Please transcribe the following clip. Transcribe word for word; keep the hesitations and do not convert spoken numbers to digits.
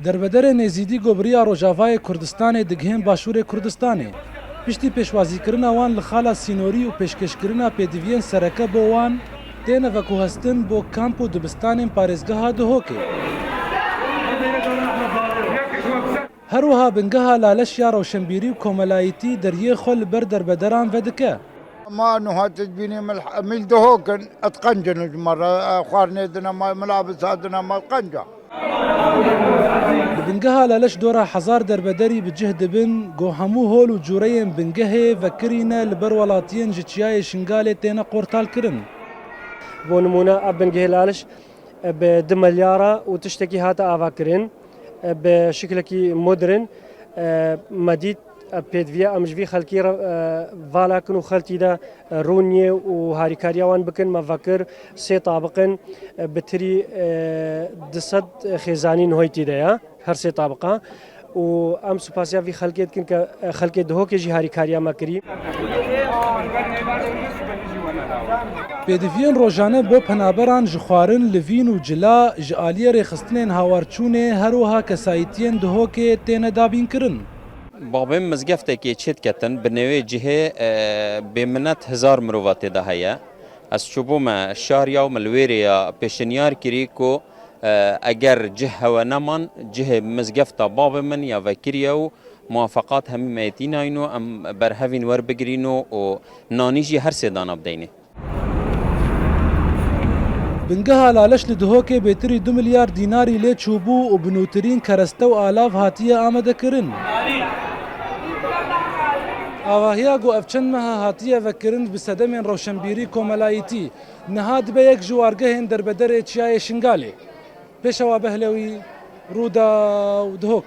Derbederên Êzîdî ku bi riya Rojavayê Kurdistanê digihên Başûrê Kurdistanê, piştî pêşwazîkirina wan li xala sînorî û pêşkêşkirina pêdiviyên sereke bo wan, têne veguhestin bo kamp û dibistanên parêzgeha Duhokê. Her wiha bingeha Laleş ya Rewşenbîrî û Komelayîtî deriyê xwe li ber derbederan vedike. Ma nuha tedbînê mil, mil Duhok in, et qenc in ji me re, xwarinê dine me, milabisa dine me, qenc e. Li bingeha Laleş dora hezar derbederî bi cih dibin, ku hemû hol û cûreyên bingehê vekirî ne, li ber welatiyên ji Çiyayê Şingalê têne qortalkirin. Bo nimûne, ev bingehê Laliş, e, bi du milyara û tiştekî hate avakirin, e, bi şiklekî modern, e, me dît, e, pêdiviye em ji vî xelkî re, e, vala kin û xeltî de, e, rûniyê û harîkariya wan bikin. Me vekir sê tabiq in, e, bi tirî, e, du sed xêzanî nihoytî de ye, her sê tabiqa. Û em supasiya vî xelkê dikin ke, e, xelkê Duhokê jî harîkariya me kirî. Pêdiviyên rojane bo penaberan ji xwarin, livîn û cila ji aliyê rêxistinên hawarçûnê, her wiha kesayîtiyên Duhokê têne dabînkirin. Babê min mizgeftekê çêdiketin, bi nêvê cihê, e, bêminet hezar mirova tê de heye. Ez çûbûme şariya û min li wê rêya pêşinyar kirî ku, e, eger cih hewe neman, cihê mizgefta babê min ya vekirî ye û muwafeqat hemî me yê tînayn û em berhevîn werbigirîn û, û nanî jî her sê dana bideynê. Bingeha Laleş li Duhokê bêtirî du milyar dînarî lê çûbû û bi nûtirîn kereste û alav hatiye amadekirin. Avahiya ku ev çend meha hatiye vekirin bi sedemên rewşenbîrî komelayîtî, niha dibe yek ji wargehên derbederê Çiyayê Şingalê. Pêşewa Behlewî, Rûdaw, Duhok.